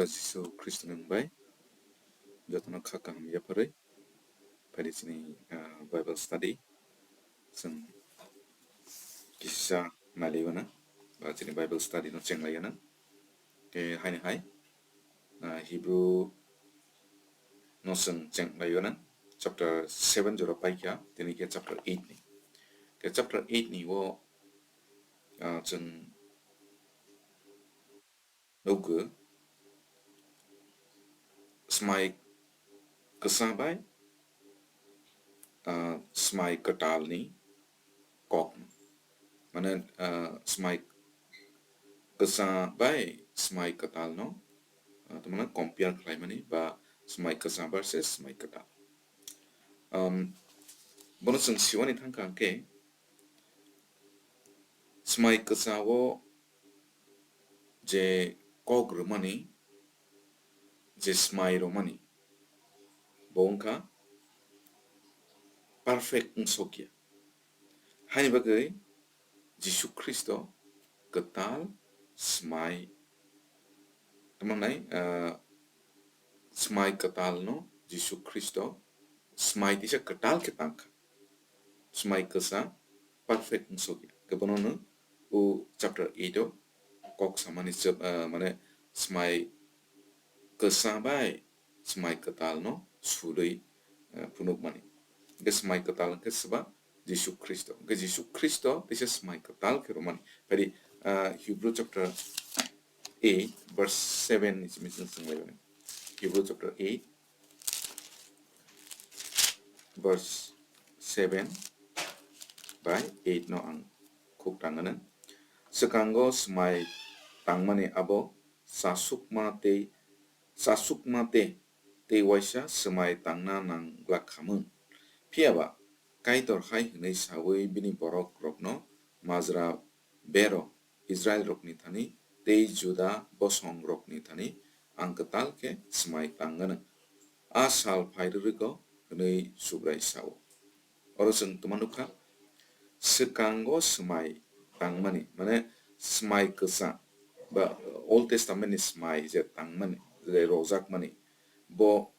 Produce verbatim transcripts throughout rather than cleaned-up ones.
Jisu Khristoni mung bai jotono kha kaham yapharwi phaidi chini, ah, Bible study. Chwng kisa nailaio na, ba chini Bible study no chenglaio na. Khe haini hai, ah, Hebrew no chwng chenglaio na, chapter seven jora paikha, tini khe chapter eight ni. Khe chapter eight ni o, ah, chwng nukgo, swmai kwsa bai, ah, swmai kwtalni kok, mane, ah, swmai kwsa bai swmai kwtalno, ah, tamo compare khlaimani ba swmai kwsa versus swmai kwtal. Um, bono chwng siwani thangkha hwnkhe, swmai kwsa o je kok rwmani, je swmai rwmani, bo wngkha perfect wngsokya. Haini bagwi Jisu Khristo kwtal swmai, tamo nai, ah, swmai kwtalno Jisu Khristo swmai tisa kwtal khe tangkha. Swmai kwsa perfect wngsokya. Khe bono no o chapter eight o kok samani chwp, ah, mane swmai kwsa bai swmai kwtalno surwi, ah, phunukmani. Khe swmai kwtal khe swba Jisu Khristo. Khe Jisu Khristo tisa swmai kwtal khe rwmani. Phaidi, ah, Hebrew chapter eight verse seven ni simi chwng swnglaimani. Hebrew chapter eight verse seven bai eight no ang khuk tangano. Swkango swmai tangmani abo chasukma tei, chasukma tei, tei waisa swmai tangna nang glak khamung. Phiya ba Kaitor hai hwnwi sawi bini borok rokno majra bero Israilrokni thani tei Juda bosongrokni thani ang kwtal khe swmai tang gwnang. A sal phai rwrwgo hwnwi Subrai sao. Oro chwng tuma nukha, swkango swmai tangmani, mane swmai kwsa ba Old Testament ni swmai je tangmani, je rojakmani, bo,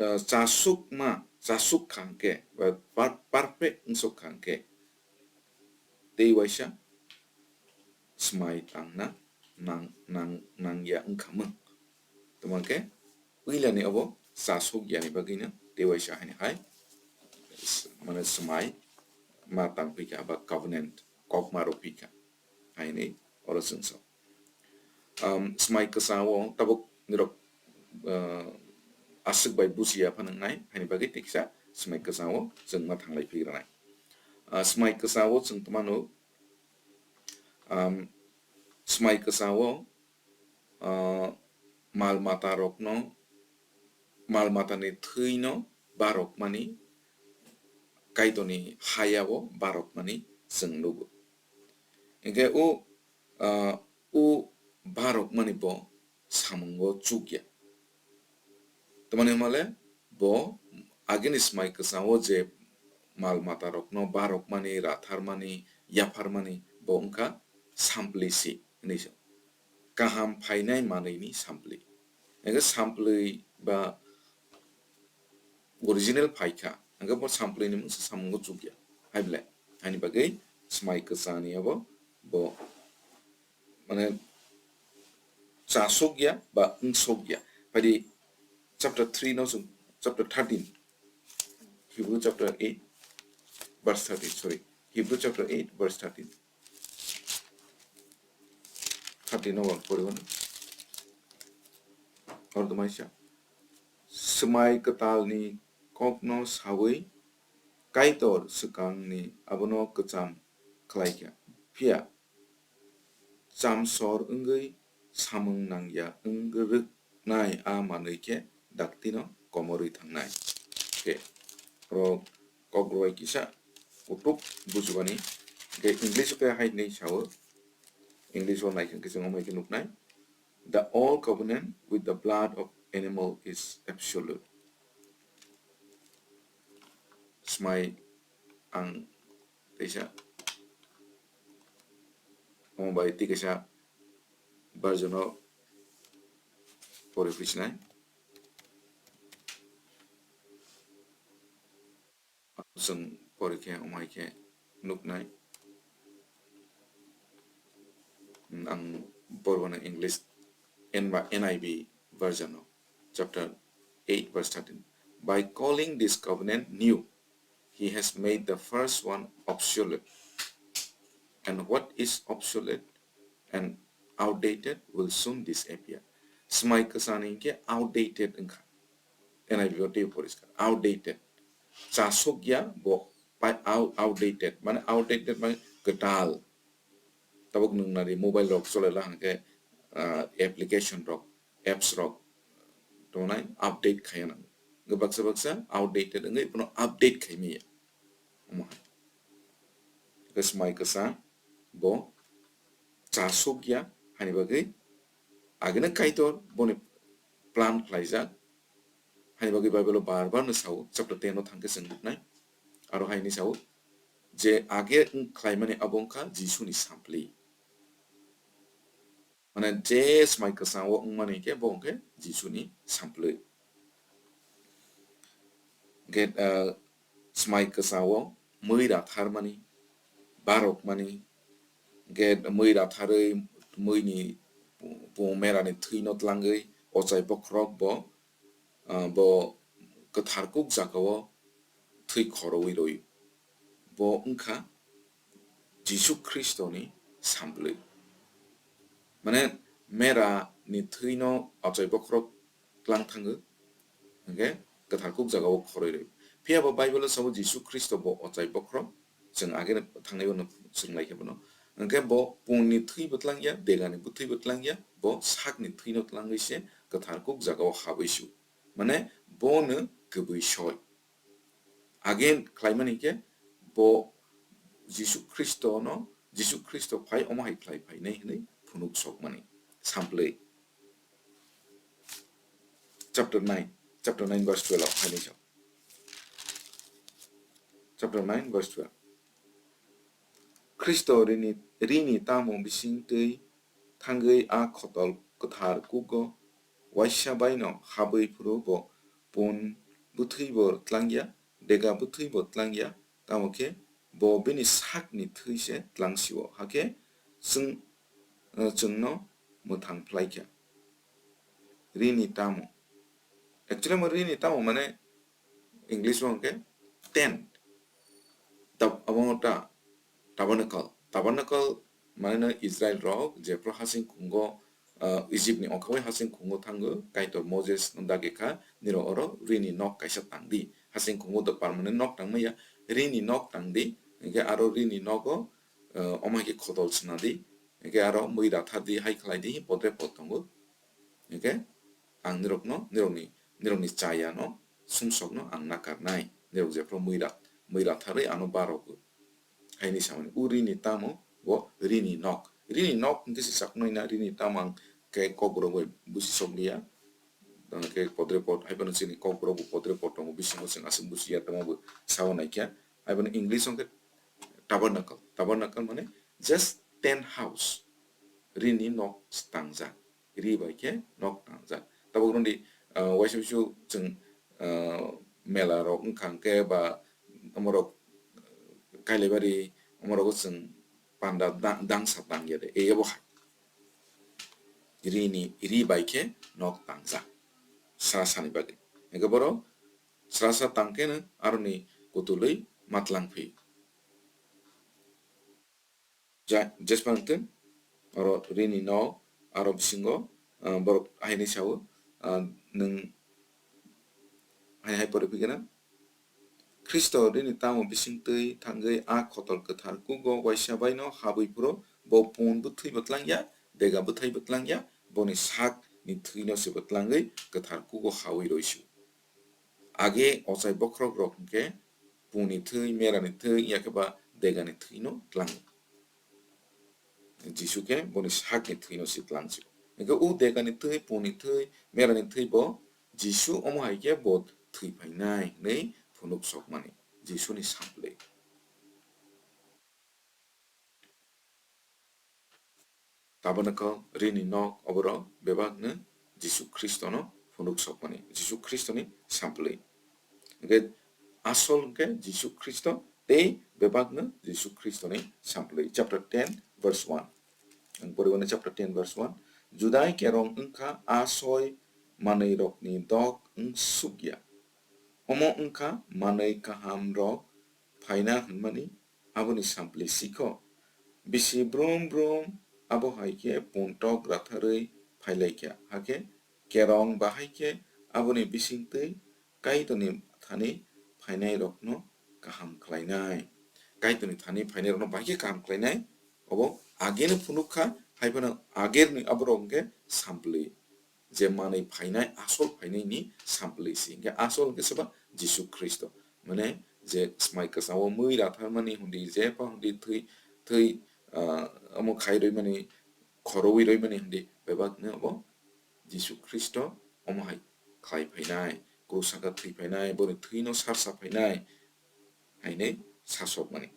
ah, chasukma, chasuk kha hwnkhe, ba per-, perfect wngsuk kha hwnkhe, tei waisa swmai tangna nang, nang, nangya wngkha mung. Tamo khe puilani obo chasuk yani bagwino tei waisa haini hai, s-, mane swmai ma tang phikha ba covenant kokma rw phikha. Haini oro chwng sa. Um, swmai kwsa o tabuk nirok, uh, aswk bai bujiya phano wngnai, haini bagwi tei kisa swmai kwsa o chwng ma thanglai phigranai. Uh, swmai kwsa o chwng tongmano, um, swmai kwsa o, uh, mal mata rokno, mal matani thwino barokmani, Kaitorni hayao barokmani chwng nugo. Hingkhe o, ah, o barokmani bo samungo chukya. Tamoni hwnmale bo agini swmai kwchao je mal mata rokno barokmani, ratharmani, yapharmani bo wngkha sampli si hinwi se. Kaham phainai manwini sampli. Hingkhe sampli ba original phaikha, hingkhe bo samplini mungsa samungo chukya. Hai belai? Haini bagwi swmai kwchani abo bo, mane, chasokya ba wngsokya. Phaidi chapter three no chwng, chapter thirteen, Hebrew chapter eight, verse thirteen, sorry, Hebrew chapter eight, verse thirteen. Thirteen no ang poriwan. Or the maisa. Swmai kwtalni kokno sawi Kaitor swkangni abono kwcham khlaikha. Phiya chamsor wngwi samung nangya wng rwknai a manwi khe daktino komorwi thangnai. Khe oro kok rwbai kisa kutuk bujibani. Hingkhe English o khe hai hinwi sao, English o naikhe hwnkhe chwng omo hai khe nuknai, "The old covenant with the blood of animal is absolute." Swmai ang teisa omo bai tei kaisa version o pori phisnai. Chwng pori khe omo hai khe nuknai. Ang poribano English N B, N I V version o, chapter eight verse thirteen. By calling this covenant new, he has made the first one obsolete. And what is obsolete and outdated will soon disappear. Swmai kwchani hinkhe outdated wngkha. N I V o tei poriskar. Outdated. Chasukya bo pai-, out-, outdated. Mane outdated mane kwtal. Tabuk nwng nari mobile rok chole la hwnkhe, ah, application rok, apps rok tongnai update khaiya nang. Hwnkhe baksa baksa outdated wngwi bono update khai maya. Omo hai. Hwnkhe swmai kwsa bo chasukya hani bagwi agini Kaitor boni plan khlaijak. Hani bagwi Bible o bar bar no sao, chapter ten o thangkhe chwng nuknai. Aro haini sao, je age wng khlaimani abo wngkha Jisuni sampli. Mane je swmai kwchang o wngmani khe bo wngkhe Jisuni sampli. Hwnkhe, ah, swmai kwchang o mui ratharmani, barokmani, hwnkhe mui ratharwi muini pu-, pung merani thwino tlangwi ochai bokhorok bo ah, bo kwthar kuk jagao thwi khorowi rwi. Bo wngkha Jisu Khristoni sampli. Mane mera ni thwino achai bokhorok tlang thango, hwnkhe kwthar kuk jagao khoroi rwi. Phiya bo Bible o sao Jisu Khristo bo achai bokhorok, chwng age thangnai bono swrwng lai khe bono. Hwnkhe bo pungni thwi bo tlangya, degani bwthwi bo tlangya, bo sakni thwino tlangwi se kwthar kuk jagao habwi su. Mane bono kwbwi soi. Again khlaimani khe bo Jisu Khristono, Jisu Khristo phai omo hai khlai phainai hwnwi phunuk sokmani. Sampli. Chapter nine, chapter nine verse twelve haini sa. Chapter nine verse twelve. Khristo rini, rini tamo bising twi thangwi a khotol kwthar kugo waisa baino habwi phuru bo pun bwthwi bo tlangya, dega bwthwi bo tlangya, tamo khe bo bini sakni thwi se tlangsio, hakhe chwng, eh, chwngno mwthang phlaikha. Rini tamo. Actually, omo rini tamo mane English o hwnkhe tent. Tab-, abo ta-, tabernacle. Tabernacle mane no Israel rok jephru hasing khungo, ah, Egypt ni ongkhorwi hasing khungo thango, Kaitor Moses no dagi kha, nirok oro rini nok kaisa tang di. Hasing khungo do permanent nok tang maya, rini nok tang di. Hwnkhe aro rini nogo, ah, omo hai khe khotol swnadi. Hwnkhe aro mui rathar di, hai khlai di, podre pod tongo. Hwnkhe ang nirokno, nirokni, nirokni chayano, sumsokno ang nakarnai. Nirok jephru mui ra-, mui ratharwi ano barogo. Haini samani, o rini tamo, bo rini nok. Rini nok hwnkhe se chaknai na, rini tamo ang khe kokborok bai busi sokliya. Tamo khe podre pod, hai phano chini kokborok bo podre pod tongo, bisingo chwng aswk busiya, tamo bo sao naikha. Hai phano English hwnkhe tabernacle. Tabernacle mane just tent house. Rini nok tangjak. Ri bai khe nok tangjak. Tabuk rwndi, ah, waisa waisa chwng, ah, mela rok wngkha hwnkhe ba omorok, ah, Kailabari omorok chwng panda da-, dangsa tangya de, eyabo hai. Rini, ri bai khe nok tangjak. Sra sani bagwi. Hwnkhe borok sra sra tangkhe no aroni kutulwi matlang phi. Ja-, jespa wngtwng, oro rini nok, aro bisingo, ah, borok haini sao, ah, nwng hai hai pore phikena, Khristo rini tamo bising twi thangwi a khotol kwthar kugo waisa baino habwi phuru bo pun bwthwi bo tlangya, dega bwthai bo tlangya, boni sak ni thwino se bo tlangwi kwthar kugo hawi roisu. Age ochai bokhorok rok hwnkhe puni thwi, merani thwi, yakhe ba degani thwino tlango. Jisu khe boni sakni thwino se tlangsio. Hwnkhe o degani thwi, puni thwi, merani thwi bo Jisu omo hai khe bo thwi phainai hwnwi phunuk sokmani Jisuni sampli. Tabernacle, rini nok, oborok bebakno Jisu Khristono phunuk sokmani, Jisu Khristoni sampli. Hingke asol hingke Jisu Khristo tei bebakno Jisu Khristoni sampli. Chapter ten, verse one. Ang poribani chapter ten, verse one. Judai kerong wngkha a soi manwirokni dok wng sukya. Omo wngkha manwi kahamrok phaina hwnmani aboni sampli sikho. Bisi brum brum abo hai khe puntok ratharwi phailaikha, hakhe kerong bahai khe aboni bisingtwi Kaitorni thani phainairokno kaham khlainai. Kaitorni thani phainairokno bahai khe kaham khlainai, obo ageno phunuk kha, hai phano agerni aborok hwnkhe sampli. Je manwi phainai, asol phainaini sampli si. Hingke asol hingke soba Jisu Khristo. Mane je smai kwchao mui ratharmani hundi, je pa hundi thwi, thwi, ah, omo khai roimani, khorowi roimani hundi bebakno obo Jisu Khristo omo hai khlai phainai, krus saka thwi phainai, boni thwino sarsa phainai, hainwi sasokmani.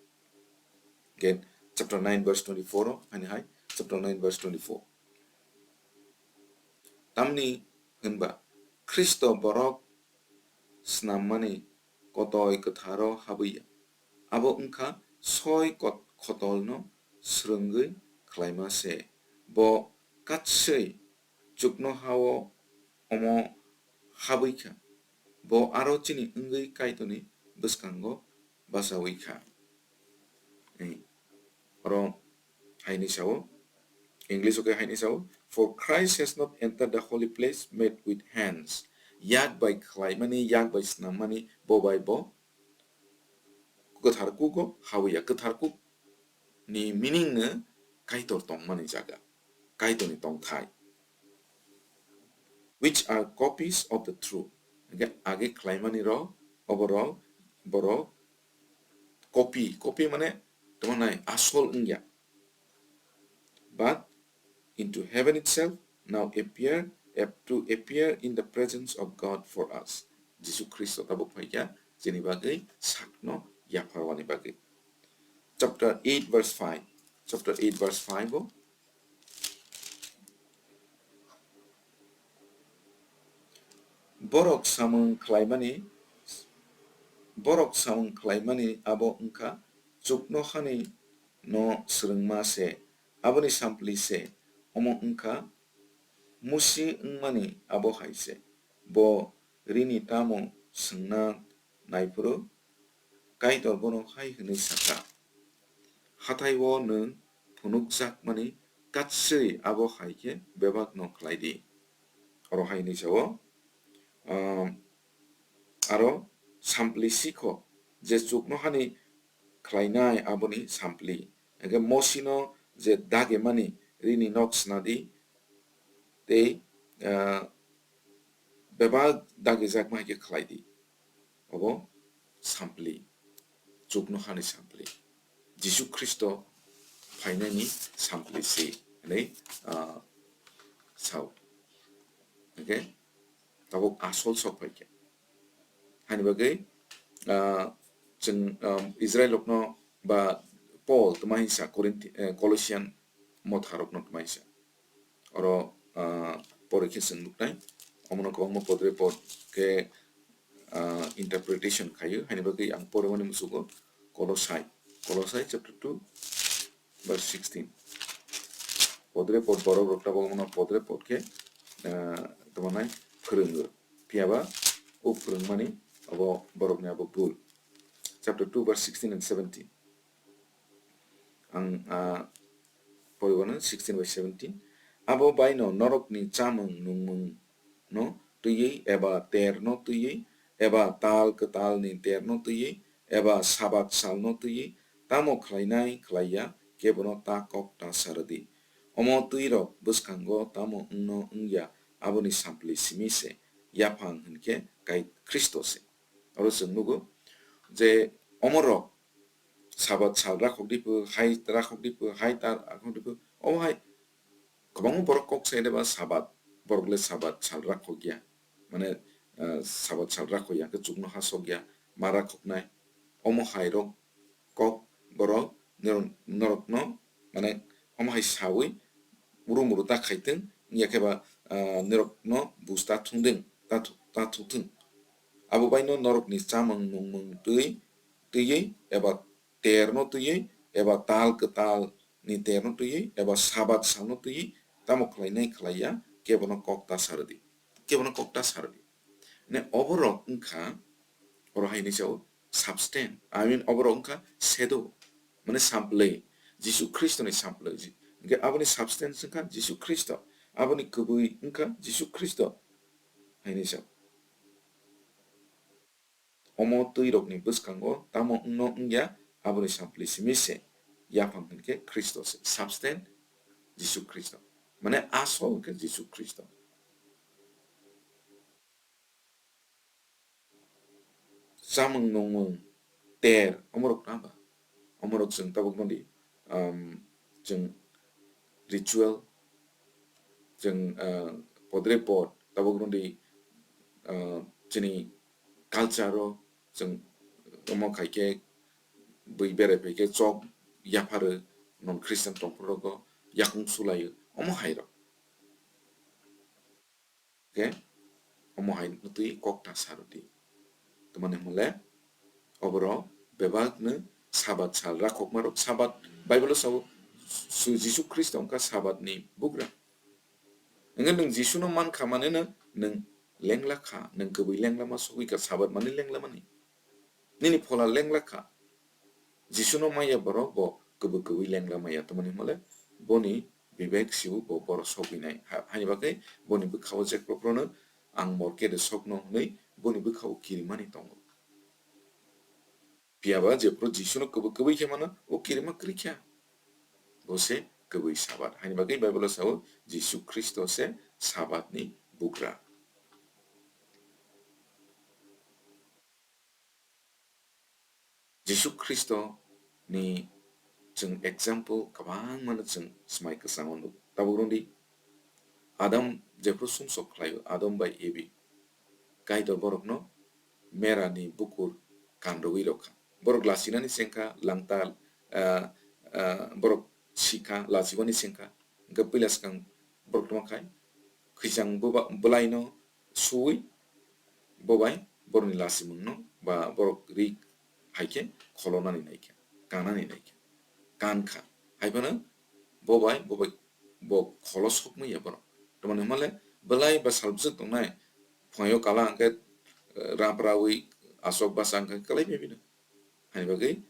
Hingke chapter nine verse twenty-four o, haini hai chapter nine verse twenty-four. Tamni hwnba Khristo borok snammani kotoi kwtharo habwi ya. Abo wngkha soi kot-, khotolno swrwngwi khlaima se. Bo katswi chuknoha-o omo habwi kha. Bo aro chini wngwi Kaitorni bwskango bachaui kha. Ei, oro haini sao, English o khe haini sao, "For Christ has not entered the holy place made with hands." Yak bai khlaimani, yak bai snammani, bo bai bo kwthar kugo habwi ya. Kwthar kuk ni meaning no Kaitor tongmani jaga, Kaitorni tongthai. "Which are copies of the true." Hingke age khlaimani rok, oborok, borok copy, copy mane tongmani asol wngya. But into heaven itself now appear, ap-, to appear in the presence of God for us. Jisu Khristo tabuk phaikha chini bagwi sakno yapharwani bagwi. Chapter eight verse five. Chapter eight verse five o. Borok samung khlaimani, borok samung khlaimani abo wngkha chuknohani no swrwngma se, aboni sampli se, omo wngkha musi wngmani abo hai se. Bo rini tamo swngna naiphuru Kaitor bono hai hwnwi sakha, "Hathai-o nwng phunukjakmani katswi abo hai khe bebakno khlai di." Oro hai hwnwi sao, um, aro sampli sikho je chuknohani khlainai aboni sampli. Hingke mosino je dagemani rini nok sna di tei, ah, bebak dagijakma hai khe khlai di. Obo sampli, chuknohani sampli. Jisu Khristo phainani sampli se hinwi, ah, sao. Hingke tabuk asol sok phai khe. Hani bagwi, ah, chwng, um, Israel rokno ba Paul tma hinsa Korinthi-, eh, Colossian motha rokno tma hinsa. Oro, ah, pore khe chwng nuknai. Omono kwbangma podre pod khe, ah, interpretation khaio. Hani bagwi ang poremani muchugo Kolosai. Kolosai chapter two, verse sixteen. Podre pod borok rok tabok omono podre pod khe, ah, tamo nai phwrwngo. Phiya ba o phwrwngmani abo borokni abo bul. Chapter two, verse sixteen and seventeen. Ang, ah, poribano sixteen by seventeen. Abo baino norokni chamung nungmung no twiwi, eba ter no twiwi, eba tal kwtal ni ter no twiwi, eba Sabat sal no twiwi, tamo khlainai khlaiya, kebono ta kok ta sa rwdi. Omo twi rok bwskango tamo wngno wngya, aboni sampli simi se, yaphang hwnkhe kai Khristo se. Oro chwng nugo je omorok Sabat sal rakhok dipo, hai rakhok dipo, hai ta rakhok dipo, omo hai kwbangma borok kok sai de ba Sabat, borok le Sabat sal rakhok ya. Mane, eh, Sabat sal rakhok ya, hwnkhe chuknoha sok ya, ma rakhoknai. Omo hai rok kok borok norok, norokno, mane, omo hai sawi muru muru ta khaitwng, wngya khe ba, ah, norokno buj ta thungdwng, ta thu-, ta thukthwng. Abo baino norokni chamung nungmung twi, twiwi eba terno twiwi eba tal kwtalni terno twiwi eba Sabat salno twiwi tamo khlainai khlaiya kebono kok ta sa rwdi, kebono kok ta sa rwdi. Ne oborok wngkha, oro hai hinwi sao substance, I mean oborok wngkha sedo, mane samplwi, Jisu Khristoni samplwi. Ji-, hwnkhe aboni substance wngkha Jisu Khristo, aboni kwbwi wngkha Jisu Khristo hai hinwi sao. Omo twi rokni bwskango tamo wngno wngya, aboni samplwi simi se. Yaphang hinkhe Khristo se, substance Jisu Khristo. Mane asol hinkhe Jisu Khristo. Chamung nungmung ter omorok tang ba? Omorok chwng tabuk nodi, um, chwng ritual, chwng, uh, podre pod tabuk nodi, uh, chini culture o chwng omo khai khe bui berai phai khe chok yapharw, non Christian tongphuru rogo yakung sulaio, omo hai rok. Khe omo hai twi kok ta sa rwdi. Tamani hwnle oborok bebakno Sabat sal rakhokma rok, Sabat Bible o sao su-, Jisu Khristo wngkha Sabat ni bugra. Hwnkhe nwng Jisuno mankha maneno nwng lengla kha, nwng kwbwi lengla ma sogwi kha, Sabat mani lengla mani. Nini phola lengla kha. Jisuno maya borok bo kwbwi kwbwi lengla maya, tamani hwnle boni bibek siu bo borok sogwinai. Ha-, haini bagwi boni bwkhao jekroprono ang morke de sokno hwnwi boni bwkhao kirimani tongo. Phiya ba jephru Jisuno kwbwi kwbwi khe mano, o kirima kwrwi kha. Bo se kwbwi Sabat. Haini bagwi Bible o sao Jisu Khristo se Sabat ni bugra. Jisu Khristo ni chwng example kwbangma no chwng swmai kwchango nugo. Tabuk rwngdi, Adam jephru sumsok khlaio, Adam bai Evi, Kaitor borokno mera ni bukur kanrwi rwkha. Borok lachinani chengkha, langtal, ah, ah, borok sikha, lachimani chengkha. Hwnkhe puila swkang borok tongma khai, khwichang bwba-, bwlaino suwi, bo bai borokni lachimungno ba borok ri hai khe kholonani nai kha, kanani nai kha, kan kha. Hai phano bo bai, bo bai, bo kholo sokma ya borok. Tamoni hwnmale belai ba sal bwswk tongnai, phunaio kala hwnkhe, eh, rap rawi aswk basa hwnkhe kwlai bai bino. Haini bagwi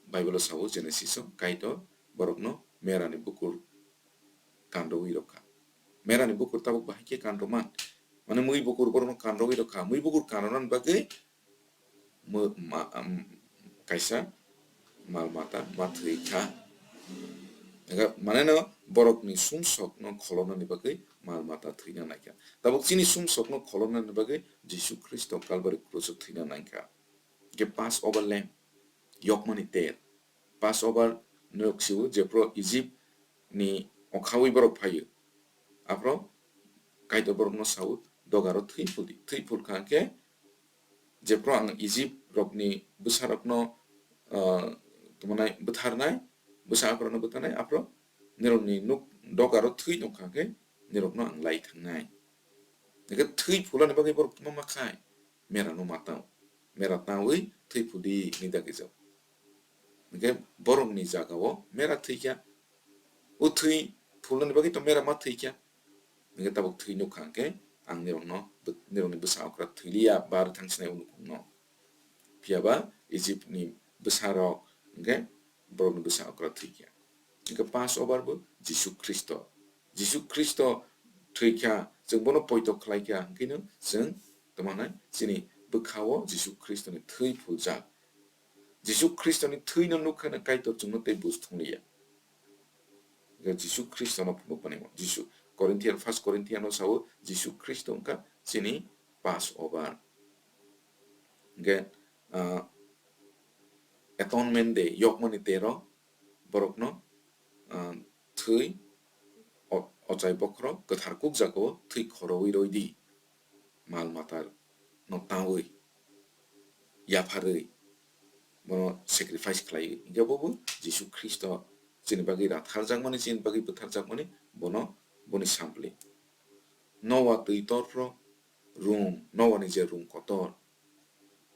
Bible o sao, Genesis o, Kaitor borokno merani bukur kanrwi rwkha. Merani bukur tabuk bahai khe kanrwma. Mane mui bukur borokno kanrwi rwkha. Mui bukur kanrwnani bagwi mo-, ma-, am, kaisa mal mata ma thwi kha. Ega, mane no borokni sumsokno kholonani bagwi mal mata thwina nai kha. Tabuk chini sumsokno kholonani bagwi Jisu Khristo Kalbari krus o thwina nai kha. Je Passover lamb, yokmani ter. Passover nwk sio, jephru Egypt ni okhawi borok phaio. Aphro Kaitor borokno sao, "Dogaro thwi phuldi." Thwi phulkha khe, jephru ang Egypt rokni bwsarokno, ah, tongmani bwtharnai, bwsa akorokno bwtharnai, aphro nirokni nuk dogaro thwi nukha khe, nirokno ang lai thangnai. Hingkhe thwi phulani bagwi borok tongma ma khai, merano ma tao. Mera tawi thwi phuldi hwnwi dagijak. Hingkhe borokni jagao mera thwikha. O thwi phulnani bagwi to mera ma thwikha. Hingkhe tabuk thwi nukha hingkhe ang nirokno, nirokni bwsa okra thwiliya bar thangsinai o nukhungno. Phiya ba Egypt ni bwsa rok hingkhe borokni bwsa okra thwikha. Hingkhe Passover bo Jisu Khristo. Jisu Khristo thwikha, chwng bono poito khlaikha, hingkheno chwng tamo hwnai chini bwkhao Jisu Khristoni thwi phuljak. Jisu Khristoni thwino nukha hwnwi Kaitor chwngno tei buj thungliya. Hingkhe Jisu Khristono phunukmani mo. Jisu, Corinthian, First Corinthian o sao, Jisu Khristo wngkha chini Passover. Hingkhe, ah, Atonement Day, yokmani tero, borokno, ah, thwi o-, ochai bokhorok kwthar kukjagao thwi khorowi roidi. Mal mata no tawi, yapharwi, bono sacrifice khlaiwi. Hingkhe bobo Jisu Khristo chini bagwi ratharjakmani, chini bagwi bwtharjakmani, bono, boni sampli. Noa twi torphro rung, Noani je rung kotor,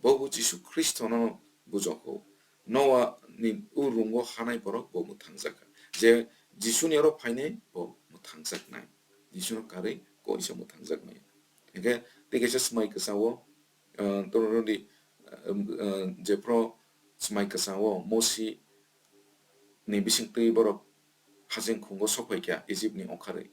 bo bo Jisu Khristono bujogo. Noani o rungo hanai borok bo mwthangjakha. Je Jisuni oro phainai bo mwthangjaknai. Jisuno karwi koisa mwthangjaknai. Hingkhe tei kaisa swmai kwchao, ah, tongmani, ah, ah, jephru swmai kwchao Mosi ni bisingtwi borok hasing khungo sokphaikha Egypt ni ongkharwi.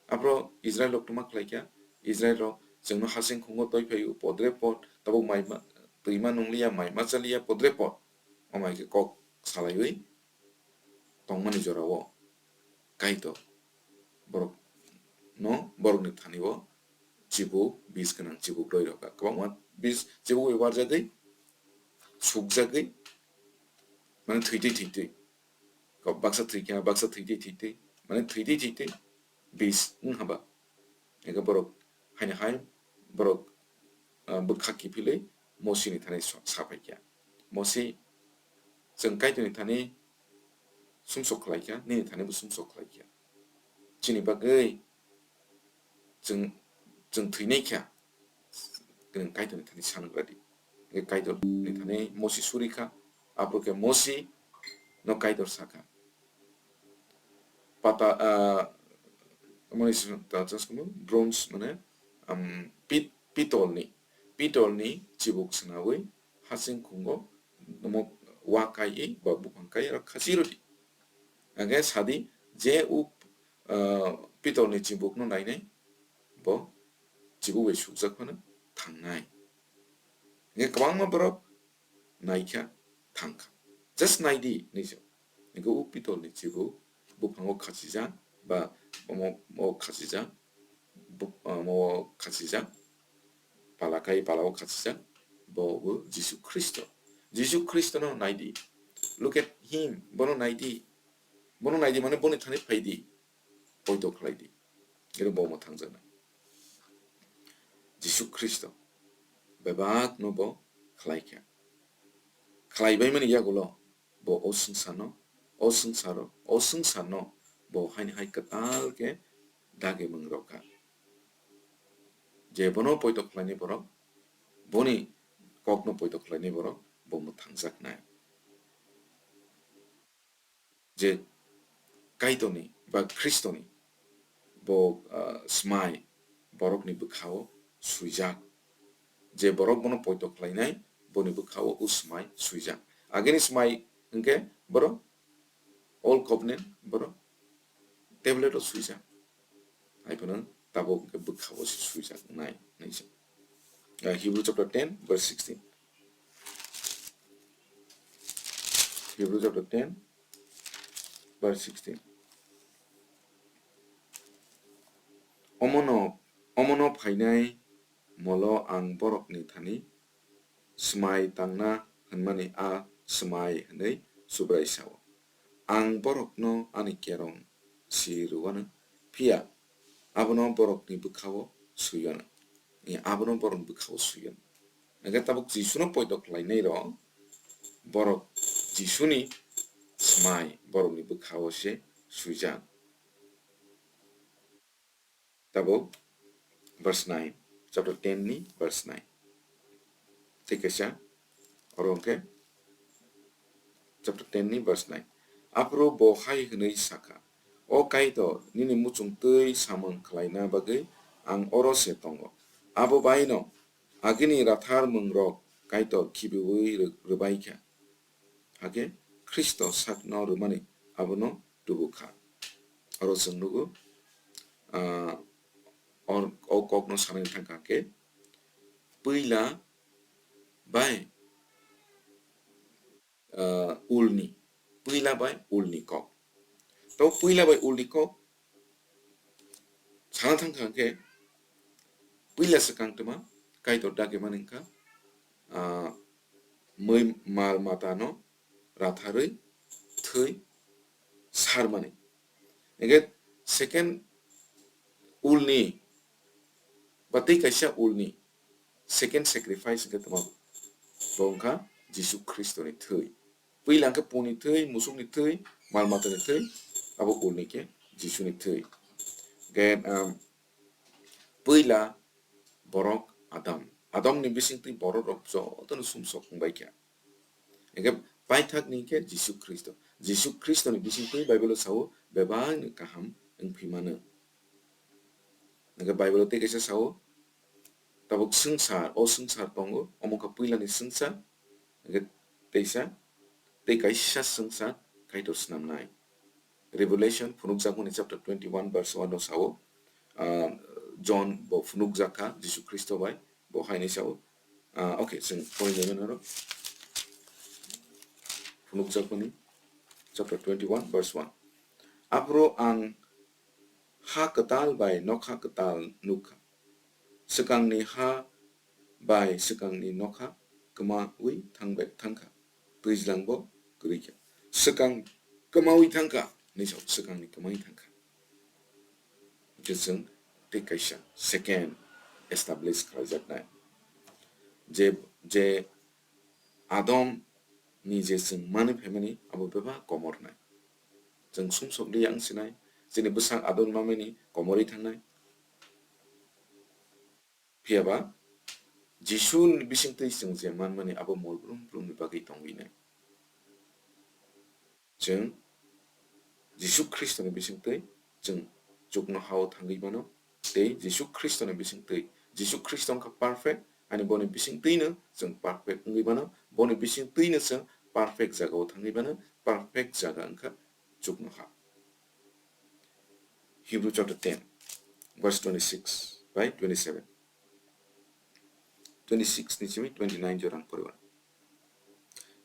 Aphro Israel rok tongma khlaikha, Israel rok chwngno hasing khungo toiphaio podre pod, tabuk mai ma-, twima nungliya, mai ma chaliya podre pod. Omo hai khe kok salaiwi tongmani jorao Kaitor borok no, borokni thani o chibuk, bis gwnang chibuk roi rokha. Kwbangma bis chibuk bai warjagwi, sukjagwi, mane thwitwi thwitwi. Kok baksa thwikha, baksa thwitwi thwitwi, mane thwitwi thwitwi bis wng haba. Ego borok haino hai borok, ah, bwkha kiphilwi Mosini thani sa-, saphaikha. Mosi, chwng Kaitorni thani sumsok khlaikha, nini thani bo sumsok khlaikha. Chini bagwi chwng, chwng thwinaikha, nwng Kaitorni thani sanwk radi. Hingkhe Kaitorni thani Mosi surikha, aphuru khe Mosi no Kaitor sakha. Pata, ah, mani sw-, ta-, ta-, bronze mane, um, pit-, pitolni, pitolni chibuk swnawi hasing khungo omo wa kaiwi ba buphang kaiwi aro khasi rwdi. Hingkhe sadi je o, ah, pitolni chibukno nainai bo chibuk bai sukjak phano thangnai. Hingkhe kwbangma borok naikha, thangkha. Just naidi, hinwi sa. Hingkhe o pitolni chibuk buphango khachijak, ba omo, omo khachijak, bu-, omo khachijak, pala kai pala o khachijak, bo bo Jisu Khristo. Jisu Khristono naidi. Look at him, bono naidi. Bono naidi mane boni thani phaidi. Poito khlaidi. Ero bo mwthangjaknai. Jisu Khristo bebakno bo khlaikha. Khlaibaimani yagulo bo o swngcharno, o swngcharo, o swngcharno bo haini hai kwtal khe dagi mwngrokha. Je bono poito khlainai borok, boni kokno poito khlainai borok bo mwthangjaknai. Je Kaitorni ba Khristoni bo, ah, swmai borokni bwkhao swijak. Je borok bono poito khlainai, boni bwkhao o swmai swijak. Ageni swmai hwnkhe borok Old Covenant borok tablet o swijak. Hai phano tabuk hwnkhe bwkhao se swijak nai, nai se. Ah, Hebrew chapter ten, verse sixteen. Hebrew chapter ten, verse sixteen. Omono, omono phainai molo ang borokni thani swmai tangna hwnmani a swmai hwnwi Subrai sao. Ang borokno ani kerong si rwuano, phiya abono borokni bwkhao swiwano. Abono borokni bwkhao swiwano. Hingkhe tabuk Jisuno poito khlainai rok, borok Jisuni swmai borokni bwkhao se swijak. Tabuk verse nine, chapter ten ni verse nine. Tei kaisa oro hwnkhe chapter ten ni verse nine. Aphuru bo hai hwnwi sakha, "O Kaitor, nini muchung twi samung khlaina bagwi ang oro se tongo. Abo baino agini rathar mwngrok Kaitor khibiui rw-, rwbaikha." Hakhe Khristo sakno rwmani abono tubu kha. Oro chwng nugo, ah, or-, o kokno sanani thangkha khe, puila bai, ah, ulni, puila bai ulni kok. To puila bai ulni kok sana thangkha hwnkhe, puila swkang twma Kaitor dagimani wngkha, ah, mui mal matano ratharwi thwi sarmani. Hingkhe second ulni ba tei kaisa ulni second sacrifice hingkhe twma bo wngkha Jisu Khristoni thwi. Puila hingkhe puni thwi, musukni thwi, mal matani thwi, abo ulni khe Jisuni thwi. Then, um, puila borok Adam. Adamni bisingtwi borok rok jotono sumsok wngbai kha. Hingkhe paithakni khe Jisu Khristo. Jisu Khristoni bisingtwi Bible-o sao bebakni kaham wngphi mano. Hingkhe Bible-o tei kaisa sao, tabuk swngchar, o swngchar tongo, omo wngkha puilani swngchar, hingkhe teisa, tei kaisa swngchar Kaitor snamnai. Revelation phunukjakmani chapter twenty-one verse one o sao, ah, John bo phunukjak kha Jisu Khristo bai, bo haini sao, ah, okay, chwng porinai mano ro. Phunukjakmani chapter twenty-one verse one. Aphuru ang ha kwtal bai nokha kwtal nukha. Swkangni ha bai swkangni nokha kwmawi thangbai thangkha. Twijlang bo kwrwi kha. Swkang kwmawi thangkha. Hinwi sao, swkangni kwmawi thangkha. Hwnkhe chwng tei kaisa second establish khlaijaknai. Je, je Adam ni je chwng manwi phaimani abo bebak komornai. Chwng sumsok liya wng sinai, chini bwsak Adam mamani komorwi thangnai. Phiya ba Jisu ni bisingtwi chwng je manmani abo mol brum brum ni bagwi tongwi nai. Chwng Jisu Khristo ni bisingtwi chwng chuknohao thangwi mano, tei Jisu Khristo ni bisingtwi, Jisu Khristo wngkha perfect, ani boni bisingtwino chwng perfect wngwi mano, boni bisingtwino chwng perfect jagao thangwi mano, perfect jaga wngkha chuknoha. Hebrew chapter ten, verse twenty-six bai twenty-seven. Twenty-six ni simi twenty-nine jora ang poriwan.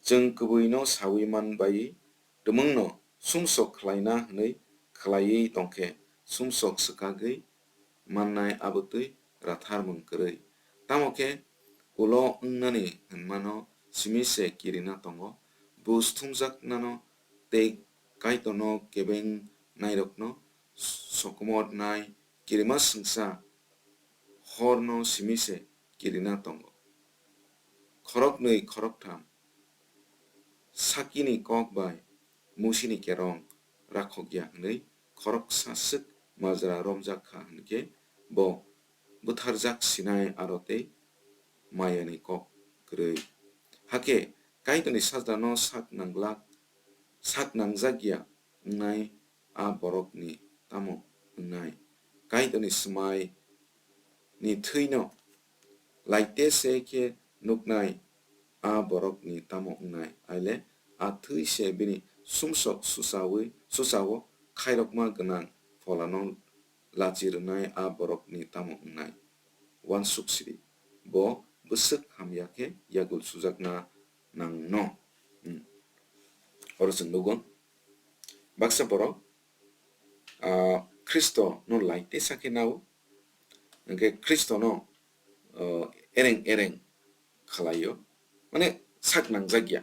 Chwng kwbwino sawi man bai, twmwngno sumsok khlaina hwnwi khlaiwi tongkhe, sumsok swkagwi mannai abotwi ratharmung kwrwi. Tamo khe ulo wngnani hwnmano simi se kirina tongo, buj thumjaknano tei Kaitorno kebengnairokno sokomornai kirima swngsa horno simi se kirina tongo. Khoroknwi khoroktham sakini kok bai Musini kerong rakhokya hwnwi khoroksa swk majra romjak kha hwnkhe bo bwtharjak sinai aro tei mayani kok kwrwi. Hakhe Kaitorni sajlano sak nanglak, sak nangjak ya wngnai a borokni tamo wngnai? Kaitorni swmai ni thwino laite se khe nuknai a borokni tamo wngnai? Aile a thwi se bini sumsok susawi, susao khairokma gwnang pholano lachi rwnai a borokni tamo wngnai? Uansuk sidi, bo bwswk hamya khe yagul sujakna nangno. Hmm. Oro chwng nugo, baksa borok, ah, Khristo no laite sakhe nao, hwnkhe Khristo no, ah, ereng ereng khlaio, mane sak nangjak ya.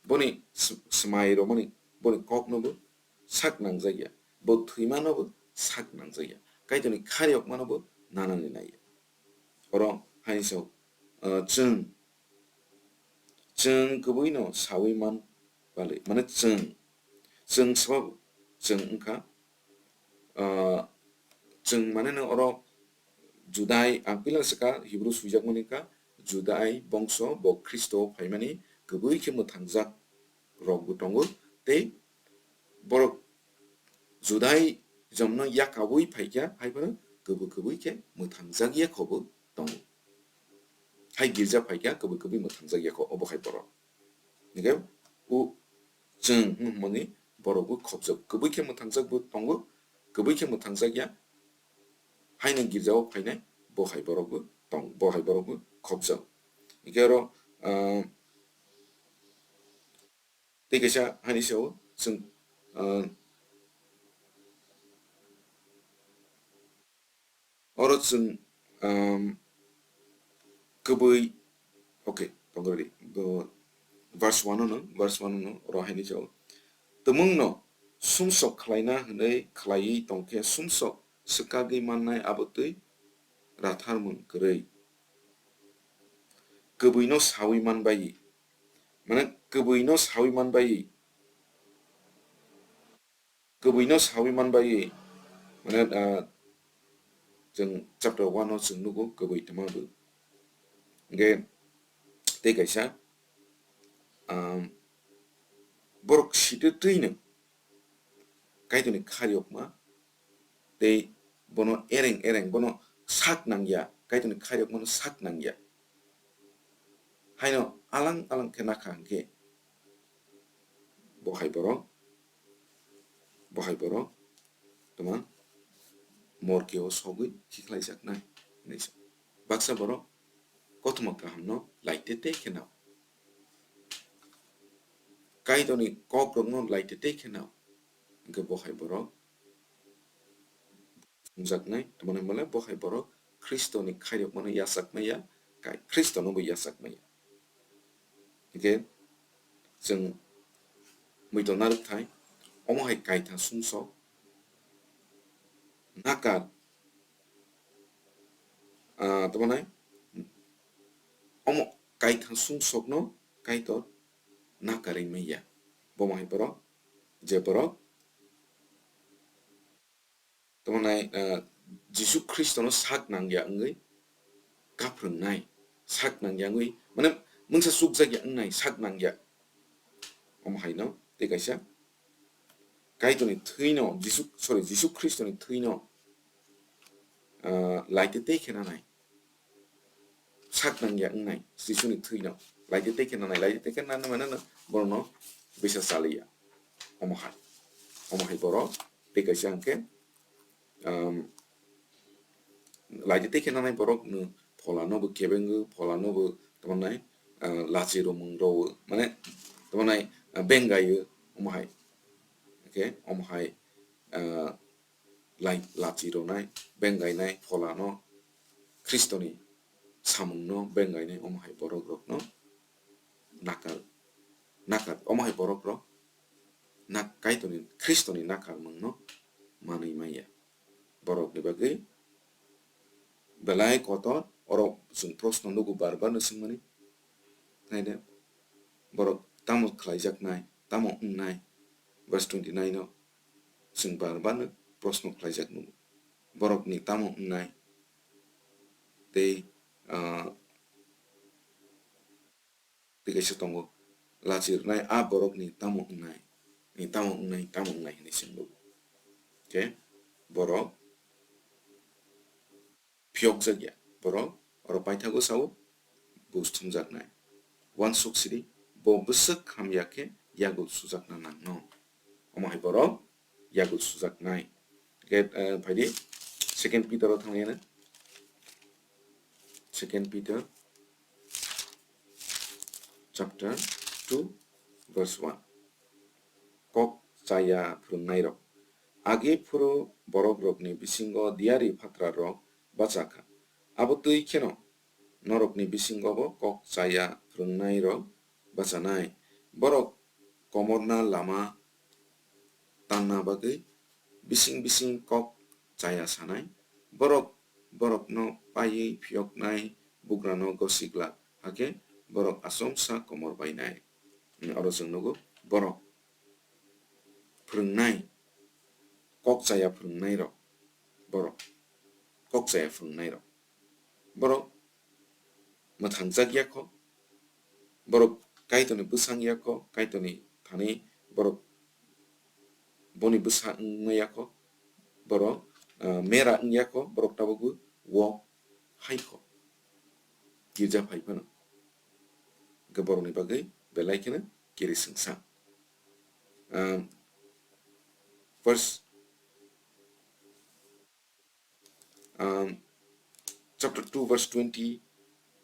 Boni s-, swmai romani, boni kok no bo sak nangjak ya, bo thwima no bo sak nangjak ya, Kaitorni khariyok mano bo nanani nai ya. Oro haini sao, ah, chwng, chwng kwbwino sawi man bali, mane chwng, chwng sabab chwng wngkha, ah, chwng mane no oro Judai, ang pila swkha Hebrew swijak mani kha, Judai bongso bo Khristo phaimani kwbwi khe mwthangjak rok bo tongo, tei borok Judaism no yakaui phaikha, hai phano kwbwi kwbwi khe mwthangjak ya kho bo tongo. Hai girja phaikha, kwbwi kwbwi mwthangjak ya kho, obo hai borok. Hingkhe o chwng hwnmani borok bo khopjak, kwbwi khe mwthangjak bo tongo, kwbwi khe mwthangjak ya, haino girjao phainai bo hai borok bo tong, bo hai borok bo khopjak. Hingkhe oro, ah, tei kaisa hani sao chwng, ah, oro chwng, um, kwbwi, okay, tongrwdi, bo verse one no, verse one no, oro haini sao, twmwngno sumsok khlaina hwnwi khlaiwi tongkhe sumsok swkagwi mannai abotwi ratharmung kwrwi. Kwbwino sawi manbai, mane kwbwino sawi manbai, kwbwi no sawi man bai, mane, ah, chwng chapter one o chwng nugo kwbwi tongma bo. Hwnkhe tei kaisa, ah, borok sitwtwi no Kaitorni khairokma tei bono ereng ereng, bono sak nangya, Kaitorni khairokmano sak nangya. Haino alang alang khe nakha hwnkhe bo hai borok, bo hai borok tongma morke o sogwi khiklaijaknai hinwi sa. Baksa borok kothoma kahamno laite tei khe nao. Kaitorni kokrokno laite tei khe nao. Hwnkhe bo hai borok thumjaknai, tamo hwnmale bo hai borok Khristoni khairokmano yachak maya, kai-, Khristono bo yachak maya. Hwnkhe chwng muitu narwkthai, omo hai kaitha sumsok nakar, ah, tamo nai, omo kaitha sumsokno Kaitor nakarwi manya. Bo hai borok, je borok tamo nai, ah, Jisu Khristono sak nangya wngwi kaphrwngnai, sak nangya wngwi, mane, mungsa chukjakya wngnai, sak nangya. Omo haino tei kaisa Kaitorni thwino, Jisu, sorry, Jisu Khristoni thwino, ah, laite tei khe nanai. Sak nangya wngnai Jisuni thwino. Laite tei khe nanai, laite tei khe nanai mane no borokno bisa chaliya. Omo hai. Omo hai borok tei kaisa hwnkhe, um, laite tei khe nanai borok no pholano bo kebengo, pholano bo tamo nai, ah, lachi romung rowo, mane tamo nai, ah, bengayo, omo hai. Hwnkhe omo hai, ah, lai-, lachi ronai, bengainai, pholano, Khristoni samungno bengainai, omo hai borok rokno nakar, nakar, omo hai borok rok nak-, Kaitorni, Khristoni nakarmungno manwi manya. Borokni bagwi belai kotor, oro chwng proshno nugo bar bar no swngmani. Naide, borok tamo khlaijaknai, tamo wngnai, verse twenty nine o chwng bar bar no proshno khlaijak nugo. Borokni tamo wngnai? Tei, ah, tei kaisa tongo, lachi rwnai a borokni tamo wngnai, ni tamo wngnai, tamo wngnai hinwi swngwi. Khe borok phiyokjakya, borok oro paithago sao, buj thumjaknai. Uansuk sidi, bo bwswk hamya khe yagul sujakna nangno. Omo hai borok yagul sujaknai. Hwnkhe, eh, phaidi, Second Peter o thanglaina. Second Peter chapter two verse one. Kok chaya phwrwngnairok. Agi phuru borokrokni bisingo diyari phatrarok bachakha. Abo twi kheno norokni bisingobo kok chaya phwrwngnairok bachanai. Borok komorna lama tanna bagwi bising bising kok chaya sanai. Borok borokno paiwi phiyoknai bugrano gosi glak, hakhe borok achomsa komor bainai. Oro chwng nugo borok phwrwngnai, kok chaya phwrwngnairok, borok kok chaya phwrwngnairok. Borok mwthangjakya kho, borok Kaitorni bwsang ya kho, Kaitorni thani borok boni bwsa wngma ya kho, borok, ah, mera wngya kho, borok tabukbo wok hai kho, girja phai phano. Hwnkhe borokni bagwi belai kheno kiri swngsa. Um, verse, um, chapter two, verse twenty,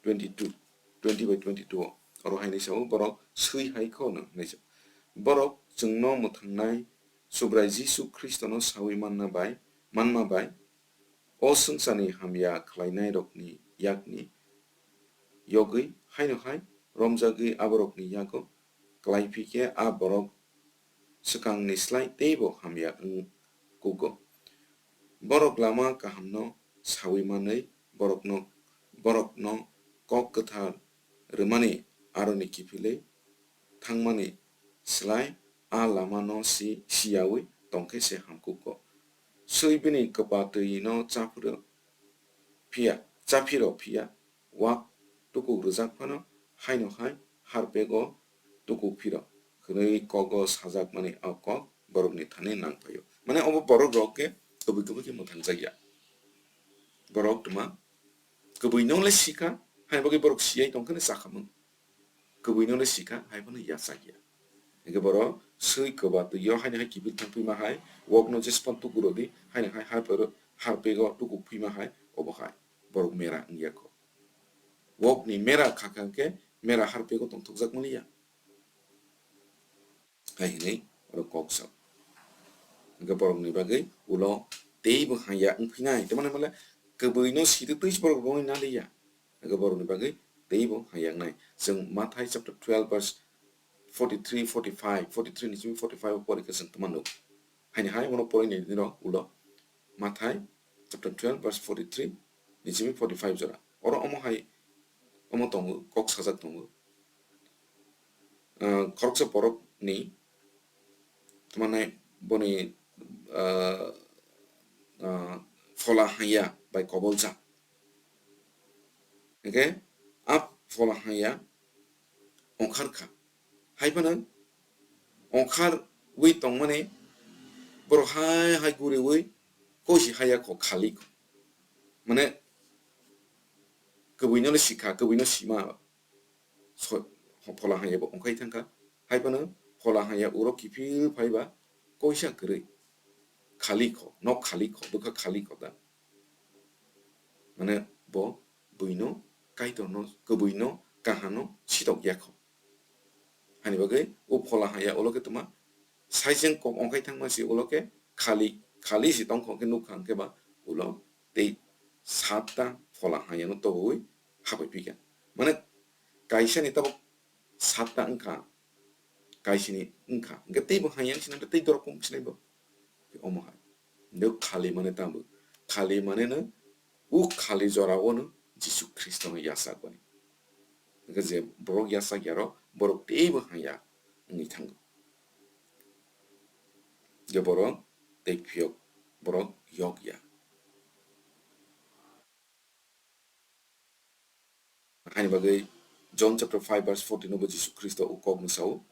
twenty-two, twenty by twenty-two o, oro hai hinwi sao, borok swi hai kho hwnwi sao. Borok chwngno mwthangnai Subrai Jisu Khristono sawi manna bai, manma bai, o swngcharni hamya khlainairokni yakni yogwi haino hai romjagwi aborokni yago klai phi khe a borok swkangni slai teibo hamya wng kugo. Borok lama kahamno sawi manwi borokno, borokno kok kwthar rwmani aroni kiphilwi thangmani slai a lamano si-, siyawi tongkhe se hamkuk kok. Swi bini kwpatwino chaphiro phiya, chaphiro phiya, wak tukuk rwjak phano haino hai harpego tukuk phiro hwnwi kogo sajakmani o kok borokni thani nangphaio. Mane obo borok rok khe kwbwi kwbwi khe mwthangjakya. Borok tuma kwbwino le sikha, haini bagwi borok siyai tongkhe ne chakhamung. Kwbwino le sikha, hai phano yachakya. Hingke borok swi kwba twi o haino hai kiphil thangphima hai, wokno jespan tukurodi, haino hai harpero, harpego tukuk phima hai, obo hai borok mera wngya kho. Wokni mera khakha hingke mera harpego tongthokjak manliya. Hai hinwi oro kok sao. Hingke borokni bagwi ulo teibo hangya wngphinai. Tamani hwnle kwbwino sitwi twi borok rwui naliya. Hingke borokni bagwi teibo hangya wngnai. Chwng Mathai chapter twelve verse forty-three, forty-five, forty-three ni simi forty-five o porikhe chwng tongmano. Haini hai omo porinai nini rok ulo. Mathai chapter twelve verse forty-three ni simi forty-five jora. Oro omo hai, omo tongo, kok sajak tongo. Ah, khoroksa borokni, tamani boni, ah, ah, phola hangya bai kobolsa. Hingke a phola hangya ongkhar kha. Hai phano ongkharwi tongmani borok hai hai guriwi koisi haya kho khali kho. Mane kwbwino le sikha, kwbwino sima so-, phola haya bo ongkhai thangkha. Hai phano phola haya uro kiphil phaiba koisa kwrwi. Khali kho, nok khali kho, bwkha khali kho da. Mane bo buino, Kaitorno, kwbwino, kahano sitok yakho. Hani bagwi o phola haya ulo khe tuma saijeng kok ongkhai thangma si ulo khe khali, khali si tongkho khe nukha hwnkhe ba ulo tei satta phola hayano tobowi hapai phikha. Mane kaisani tabuk satta wngkha, kaisini wngkha. Hwnkhe teibo haya wngsinai tei dorok kung sinai bo. Omo hai. Hwnkhe khali mane tamo? Khali mane no o khali jora o no Jisu Khristo no yachak bani. Hwnkhe je borok yachak ya rok, borok teibo haya wngwi thango. Je borok tei phiyok, borok yok ya. Haini bagwi John chapter five verse fourteen o bo Jisu Khristo o kok mwsao,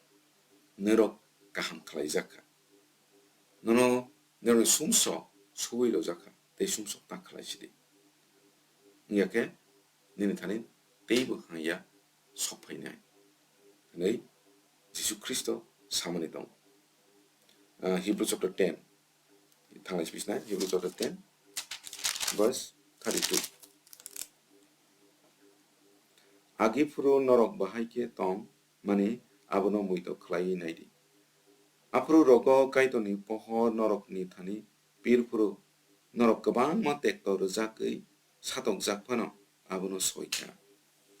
"Norok kaham khlaijak kha. Nono norokni sumsok suwi rojak kha, tei sumsok ta khlai sidi. Wngya khe nini thani teibo hangya sok phainai," hwnwi Jisu Khristo samani tongo. Ah, Hebrew chapter ten. Thanglai sibisna, Hebrew chapter ten, verse thirty-two. Agi phuru norok bahai khe tong mani abono muitok khlaiwi naidi. Aphuru rogo Kaitorni pohor norokni thani pir phuru norok kwbangma tekto rwjagwi satokjak phano abono soi kha.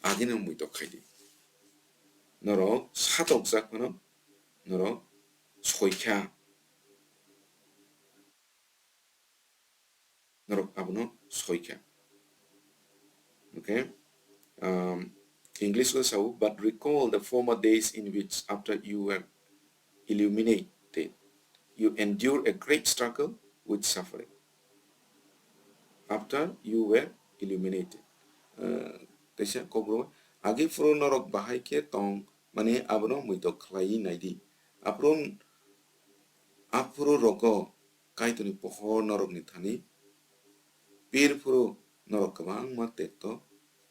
Agino muitok khaidi. Norok satokjak phano norok soi kha. Norok abono soi kha. Okay? Um, English o sao, "But recall the former days in which, after you were illuminated, you endure a great struggle with suffering." After you were illuminated. Uh, teisa kokborok, agi phuru norok bahai khe tong mani abono muitok khlaiwi naidi. Aphuru, aphuru rogo Kaitorni pohor norokni thani pir phuru norok kwbangma tekto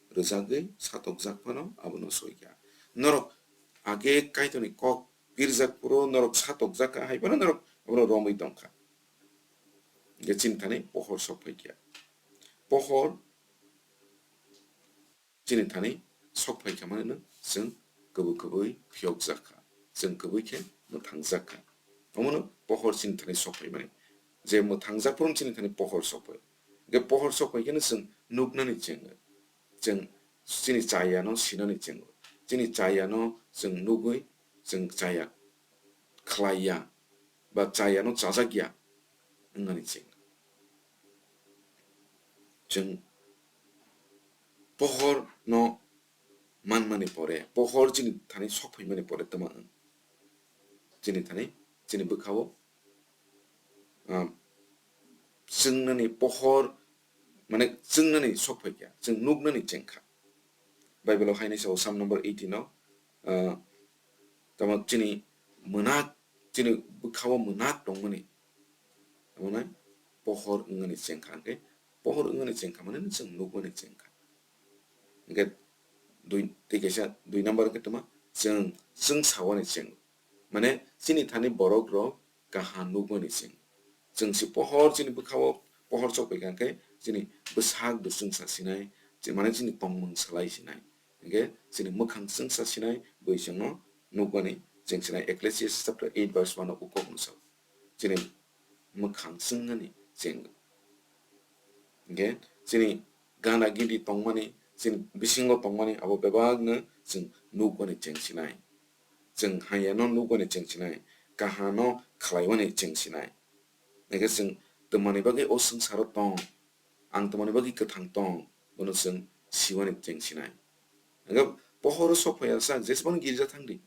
rwjagwi satokjak phano abono soi kha. Norok age Kaitorni kok pirjak phuru norok satokjak kha, hai phano norok abono romwi tong kha. Hingke chini thani pohor sok phai kha. Pohor chini thani sok phai kha mani no chwng kwbwi kwbwi phiyokjak kha, chwng kwbwi khe mwthangjak kha. Omono pohor chini thani sok phai mani. Je mwthangjak phuru chini thani pohor sok phai. Hingke pohor sok phai khe no chwng nuknani chwng, chwng chini chayano sinani chwng, chini chayano chwng nugwi chwng chaya khlai ya ba chayano chajak ya wngnani chwng. Chwng pohor no manmani pore, pohor chini thani sok phaimani pore twma wng. Chini thani, chini bwkhao ah, chwngnani pohor, mane chwngnani sok phaikha, chwng nuknani chengkha. Bible o haino sao, Psalm number eighteen o, ah, tamo chini mwnak, chini bwkhao mwnak tongmani, tamo nai pohor wngmani chengkha, hwnkhe pohor wngmani chengkha mane chwng nukmani chengkha. Hwnkhe dui, tei kaisa dui number hwnkhe tamo chwng, chwng sawani cheng. Mane chini thani borok rok kaham nukmani cheng. Chwng se pohor chini bwkhao pohor chophaikha khe chini bwsak bo chwngsa sinai, chi-, mane chini tongmung salai sinai. Hwnkhe chini mwkhang chwngsa sinai bui chwngno nukmani cheng sinai. Ecclesiastes chapter eight verse one o ukok no sao. Chini mwkhang chwngnani cheng. Hwnkhe chini gana gidi tongmani, chini bisingo tongmani abo bebakno chwng nukmani cheng sinai. Chwng hamyano nukmani cheng sinai, kahano khlaiwani cheng sinai. Hwnkhe chwng twmani bagwi o swngcharo tong, ang twmani bagwi kwthang tong, bono chwng siwani cheng sinai. Hwnkhe pohoro sok phaiya sak, jesbani girja thangdi.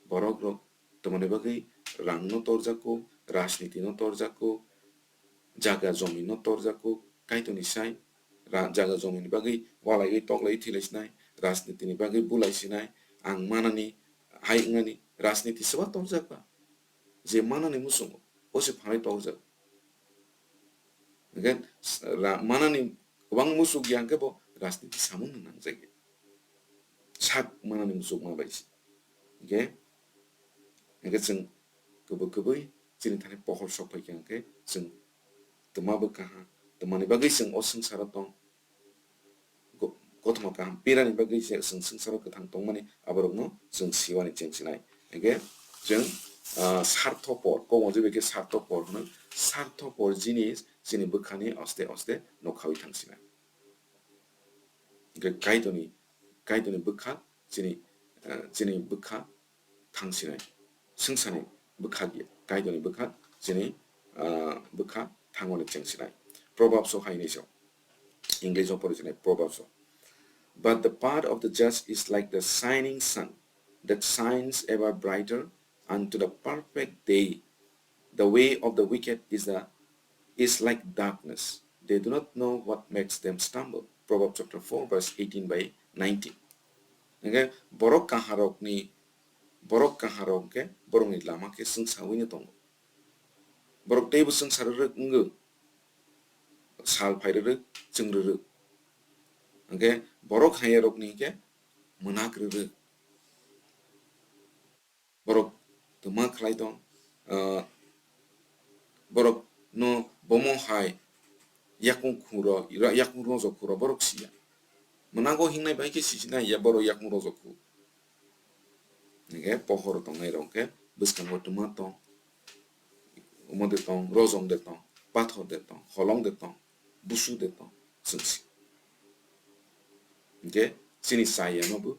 Borok rok twmani bagwi rangno torjakgo, rajnitino torjakgo, jaga jomino torjakgo, Kaitorni sai ra-, jaga jomini bagwi walaiwi toklaiwi thwilai sinai, rajnitini bagwi bulai sinai, ang manani hai wngnani, rajniti swba torjak ba? Je manani muchungo, o se phanai torjak. Hwnkhe s-, ra-, manani kwbang muchuk ya hwnkhe bo rajniti samung nang nangjak ya. Sak manani muchukma bai se. Hwnkhe, hwnkhe chwng kwbwi kwbwi chini thani pohor sok phaikha hwnkhe chwng twma bwkha ha, twmani bagwi chwng o swngcharo tong, go-, kothoma kaham pirani bagwi se chwng swngcharo kwthang tongmani aborokno chwng siwani cheng sinai. Hwnkhe chwng, ah, sarthopor, kokmajwi bai khe sarthopor hwno, sarthopor jinis chini bwkhani oste oste nokhawi thang sinai. Hwnkhe Kaitorni, Kaitorni bwkha chini, eh, chini bwkha thang sinai. Swngchani bwkha giya, Kaitorni bwkha chini, ah, bwkha thangmani cheng sinai. Proverbs o hai hinwi sao, English o pori sinai Proverbs o. But the path of the just is like the shining sun that shines ever brighter unto the perfect day. The way of the wicked is the, is like darkness. They do not know what makes them stumble. Proverbs chapter four, verse eighteen by nineteen. Hwnkhe borok kaharokni, borok kaharok hwnkhe borokni lama khe chwngsawino tongo. Borok teibo chwngsa rwrwk wngwi sal phai rwrwk, chwng rwrwk. Hwnkhe borok hamyarokni hwnkhe mwnak rwrwk. Borok twma khlai tong, ah, borok no bomo hai yakung khuro, yakung rojok khuro borok siya. Mwnago hingnai bai khe sisinai ya borok yakung rojok khu. Hwnkhe pohor tongnai rok khe bwskango twma tong, omo de tong, rojong de tong, pathor de tong, holong de tong, busu de tong, chwng si. Hwnkhe chini chaya no bo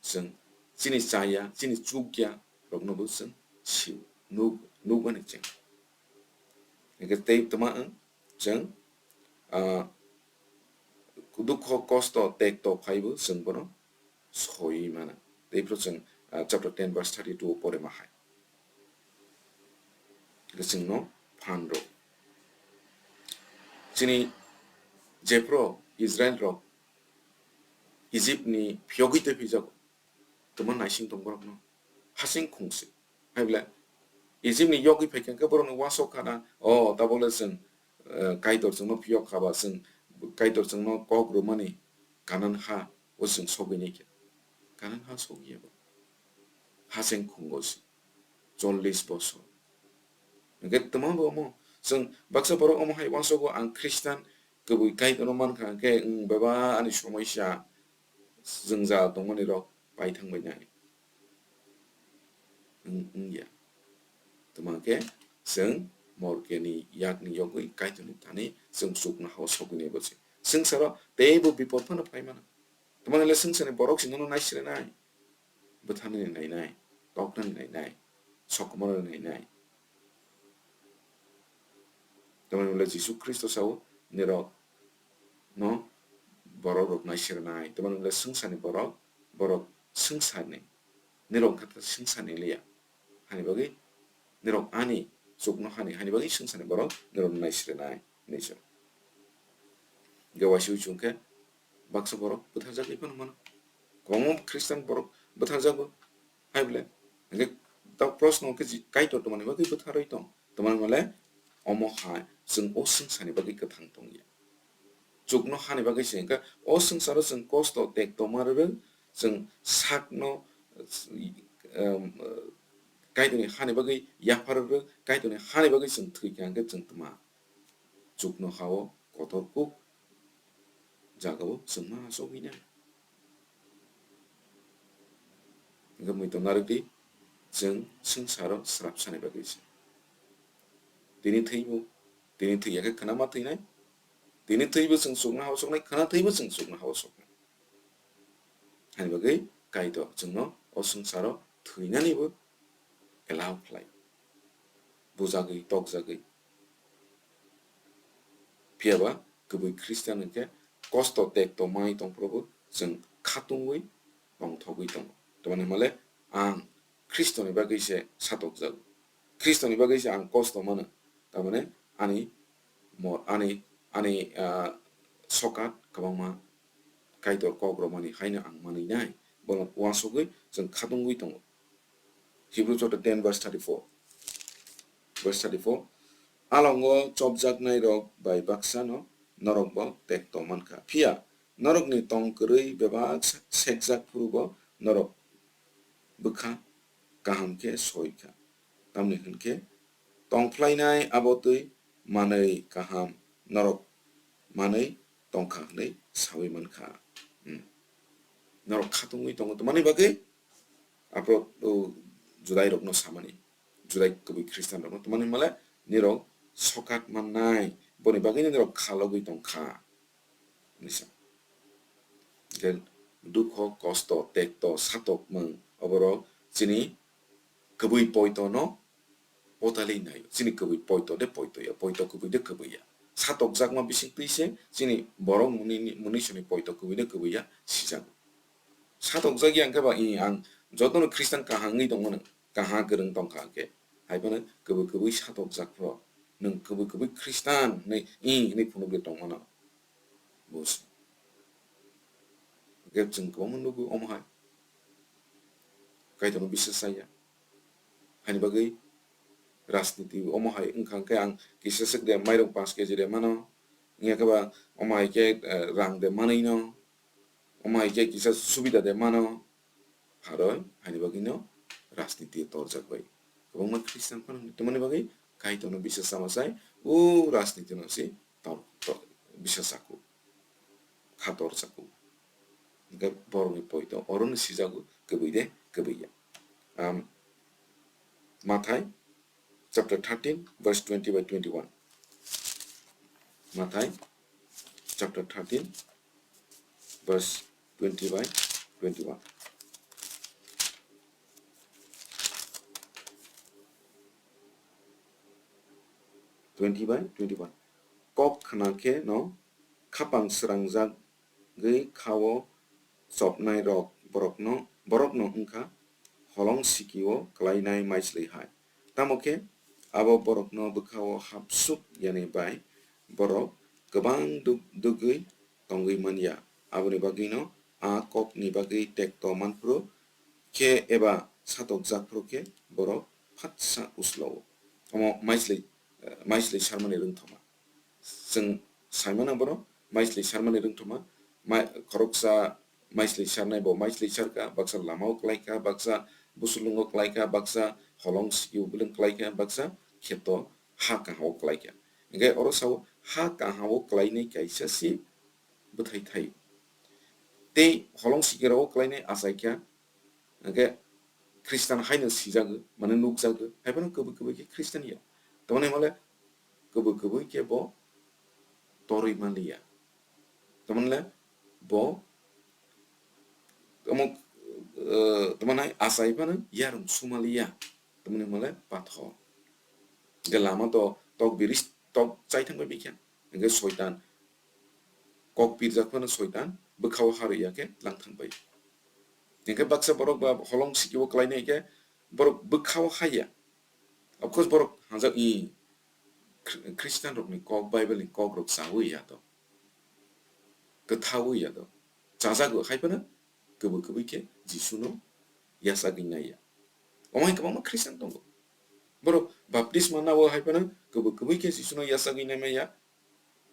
chwng, chini chaya, chini chukya rokno bo chwng sio, nuk, nukmani chwng. Hwnkhe tei twma wng chwng, ah, dukho kosto tekto phaibo chwng bono soi mano. Tei phuru chwng, ah, chapter ten verse thirty-two o pore ma hai. Hwnkhe chwngno phan rw. Chini jephuru Israel rok Egypt ni phiyogwi tei phijago. Twma naising tong borokno. Hasing khungsi. Hai bwle Egypt ni yogwi phaikha khe borokno uansuk khana, o, tabole chwng, eh, Kaitor chwngno phiyok kha ba, chwng Kaitor chwngno kok rwmani Kanan ha o chwng sogwi nai khe. Kanan ha sogwi ya bo. Hasing khungo se. Chollish bosor. Hwnkhe twma bo omo. Chwng baksa borok omo hai uansugo ang Khristan kwbwi Kaitorno mankha, hwnkhe, wng, beba ani somoisa jwngjal tongmani rok pai thangbai nai. Wng, wngya. Twma khe chwng morkeni yakni yogwi Kaitorni thani chwng chuknohao sogwinai bo se. Swngcharo teibo bipot phano phai mano. Twmani le swngcharni borok se nono naisrenai, bwtharnani nainai, toknani nainai, sokomornani nainai. Tamoni hwnle Jisu Khristo sao, nirok no borok rok naisirnai. Tamoni hwnle swngcharni borok, borok swngcharni. Nirok wngkha swngcharni liya. Hani bagwi nirok ani chukno hani, hani bagwi swngcharni borok norokno naisrenai hinwi sa. Hwnkhe waisa uichuk khe baksa borok bwtharjagwi phano mano. Kwbangma Khristan borok bwtharjago hai bole. Hwnkhe ta proshno khe ji-, Kaitor twmani bagwi bwtharwi tong? Twmani hwnle omo hai chwng o swngcharni bagwi kwthang tongya. Chukno hani bagwi se hwnkhe o swngcharo chwng kosto tekto ma rwrwk, chwng sakno, um, Kaitorni hani bagwi yapha rwrwk, Kaitorni hani bagwi chwng thwikha hwnkhe chwng tma chukno ha-o kotor kuk jagao chwng ma achugwi nai. Hwnkhe muitu narwkdi, chwng swngcharo srap sani bagwi se. Tini thwibo, tini thwiya khe khwnama thwinai. Tini thwibo chwng chukno ha-o soknai, khwna thwibo chwng chukno ha-o soknai. Hani bagwi Kaitor chwngno o swngcharo thwinanibo allow khlai. Bujagwi, tokjagwi. Phiyaba kwbwi Khristian hwnkhe kosto tekto manwi tongphuru bo chwng khatungwi tongthogwi tongo. Tamni hwnmale ang Khristoni bagwi se satokjago. Khristoni bagwi se ang kosto mano. Tamani ani mo-, ani, ani, ah, sokat kwbangma Kaitor kok romani haino ang manwi nai. Bono uansugwi chwng khatungwi tongo. Hebrew chapter ten verse thirty-four. Verse thirty-four. Alongo chopjaknai rok bai baksa no norok bo tekto mankha. Phiya norokni tong kwrwi bebak sekjak phuru bo norok bwkha kaham khe soi kha. Tamni hwn khe tongphlainai abo twi manwi kaham norok manwi tongkha hwnwi sawi mankha. Hmm. Norok khatungwi tongo, tamani bagwi aphuru, o, Judai rokno samani, Judai kwbwi Khristian rokno, tamani hwnmale nirok sokat mannai, boni bagwino nirok khalogwi tongkha. Hinwi sa. Then dukho, kosto, tekto, satokmung, oborok chini kwbwi poitono potali naio. Chini kwbwi poito de poito ya, poito kwbwi de kwbwi ya. Satokjakma bising twi se chini borok mwnwi, mwnwisoni poito kwbwi de kwbwi ya sijago. Satokjak ya hwnkhe ba, i, ang jotono Khristian kaham wngwi tongmano, kaha kwrwng tongkha hwnkhe, hai phano kwbwi kwbwi satokjak phuru nwng kwbwi kwbwi Khristian hwnwi, i, hwnwi phunukgwi tongmano. Bus. Hwnkhe chwng kwbangma nugo omo hai. Kaitorno biswas chaya. Haini bagwi rajniti omo hai wngkha hwnkhe ang kisa swk de mairung panch K G de mano. Wngya khe ba omo hai khe, eh, rang de manwi no. Omo hai khe kisa subida de mano. Haroi, haini bagwino rajniti torjak bai. Kwbangma Khristian phano hwnwi tongmani bagwi Kaitorno biswas sama sai, o rajnitino se tor-, tor-, biswas chaku, kha torchaku. Hwnkhe borokni poito orono sijago, kwbwi de kwbwi ya. Am, Mathai chapter thirteen, verse twenty by twenty-one. Mathai chapter thirteen, verse twenty by twenty-one. Twenty by twenty-one. Kok khna khe no khapang srangjak gwi kha-o chopnai rok borokno, borokno wngkha holong siki-o klainai maichwlwi hai. Tamo khe abo borokno bwkha-o hapsuk yani bai borok kwbang duk-, dugwi tongwi man ya. Aboni bagwino a kokni bagwi tekto manphuru khe eba satokjak phuru khe borok phatsa uslao. Omo maichwlwi, eh, maichwlwi sarmani rwngthoma. Chwng saimano bono maichwlwi sarmani rwngthoma, mai-, khoroksa maichwlwi sarnai bo maichwlwi sarkha, baksa lamao klaikha, baksa busulungo klaikha, baksa holong sikio bwlwng klaikha, baksa kheto ha kahao klaikha. Hwnkhe oro sao ha kahao klainai kaisa se bwthai thai. Tei holong sikirao klainai achaikha, hwnkhe Khristan haino sijago, mane nukjago, haiphano kwbwi kwbwi khe Khristan ya. Tamoni hwnmale kwbwi kwbwi khe bo torwi manliya. Tamoni le bo omo, eh, tamani achai phano yarwng sumaliya. Tamoni hwnmale pathor. Hwnkhe lama to tok biris tok chai thangbai bikha. Hwnkhe soitan kok pirjak phano soitan bwkhao harwi ya khe lang thangbai. Hwnkhe baksa borok ba holong sikio klainai khe borok bwkhao haiya. Of course, borok hanjak i Khri-, Khristian rokni kok, Bible ni kok rok chawi ya to. Kwthawi ya to. Chajago hai phano kwbwi kwbwi khe Jisuno yachagwi nai ya. Omo hai kwbangma Khristian tongo. Borok baptisma nao hai phano kwbwi kwbwi khe Jisuno yachagwi nai maya.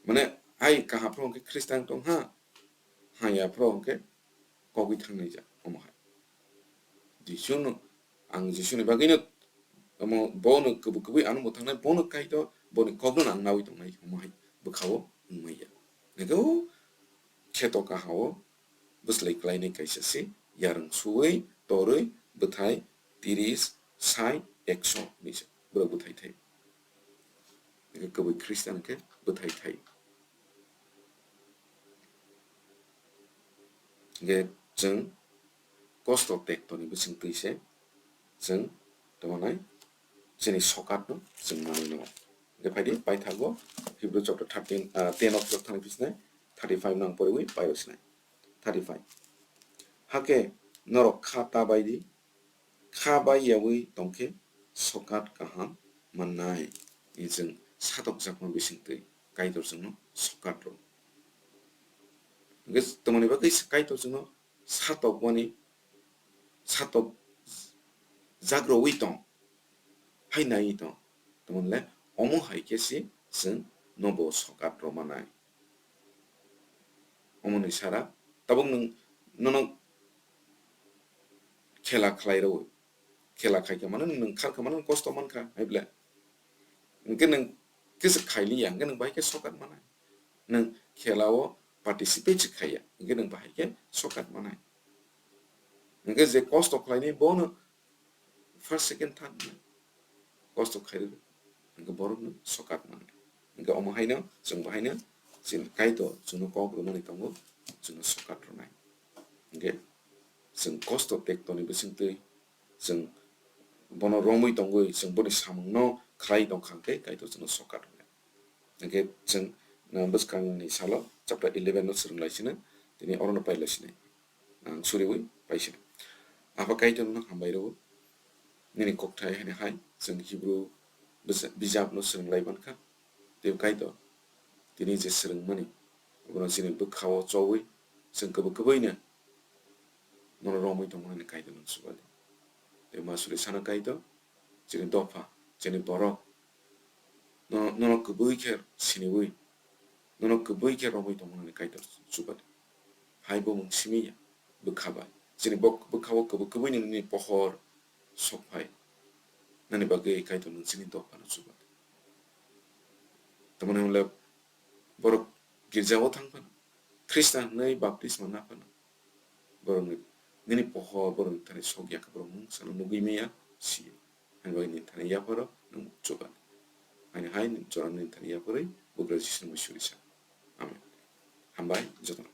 Mane, ai kaham phro hwnkhe Khristian tong ha, haya phro hwnkhe kogwi thangnai ja, omo hai. Jisuno, ang Jisuni bagwino, omo, bono kwbwi kwbwi ano bo thangnai, bono Kaitor, boni kokno ang nawi tongnai, omo hai bwkhao wngmaya. Hwnkhe o kheto kahao bwslai klainai kaisa se, yarwng suwi, torwi, bwthai, tiris, sai, ekso hinwi se borok bwthai thai. Hwnkhe kwbwi Khristian hwnkhe bwthai thai. Hwnkhe chwng kosto tektoni bwswng twi se chwng tongmanai chini sokatno chwng manwi nango. Hwnkhe phaidi paithago Hebrew chapter thirteen, ah, ten of thani phisnai thirty five no ang poriwi pairw sinai. Thirty five. Hakhe norok kha ta bai di, kha bai yawi tongkhe sokat kaham mannai. Chwng satokjakma bisingtwi Kaitor chwngno sokat rw. Hwnkhe tongmani bagwi Kaitor chwngno satokmani, satok jagrowi tong, hai naiwi tong. Tongmani le omo hai khe se chwng nobo sokat rw manai. Omoni sara tabuk nwng nono khela khlai rw, khela khai khe mano nwng khar kha mano kosto man kha hai ble. Hwnkhe nwng kisa khai liya hwnkhe nwng bahai khe sokat manai. Nwng khela o participate se khaiya hwnkhe nwng bahai khe sokat manai. Hwnkhe je kosto khlainai bono first, second, third hwnwi kosto khairwi, hwnkhe borokno sokat manai. Hwnkhe omo haino chwng bahaino chini Kaitor chwngno kok rwmani tongo, chwngno sokat rwnai. Hwnkhe chwng kosto tektoni bisingtwi chwng bono romwi tongwi chwng boni samungno khlai tongkha hwnkhe Kaitor chwngno sokat rwnai. Hwnkhe chwng, uh, bwskangni salo chapter eleven no swrwng lai sino, tini orono pai lai sinai. Ang suriwi paisa. Apha Kaitor no hambai rwo. Nini kokthai hani hai chwng Hebrew bisa-, bijap no swrwng lai mankha. Tei Kaitor tini je swrwngmani, abono chini bwkhao chowi chwng kwbwi kwbwino nono romwi tongmani Kaitor no chuba di. Tei ma suri sana Kaitor, chini dopha, chini borok, no-, nono kwbwi khe siniwi, nono kwbwi khe romwi tongmani Kaitor chuba di. Hai bumung simi ya, bwkha bai. Chini bok-, bwkha o kwbwi kwbwi nini pohor sok phai. Nani bagwi Kaitor nwng chini dophano chuba di. Tamoni hwnle borok girja o thang phano, Khristan hwnwi baptisma na phano, borokni nini pohor borokni thani sok ya khe borok mung sano nugwi maya si. Ani bagwi nini thani yapharo nwng chuba di. Ani hai nini jora nini thani yapharwi bugra Jisuni mui suri sa. Amen. Hambai jotono.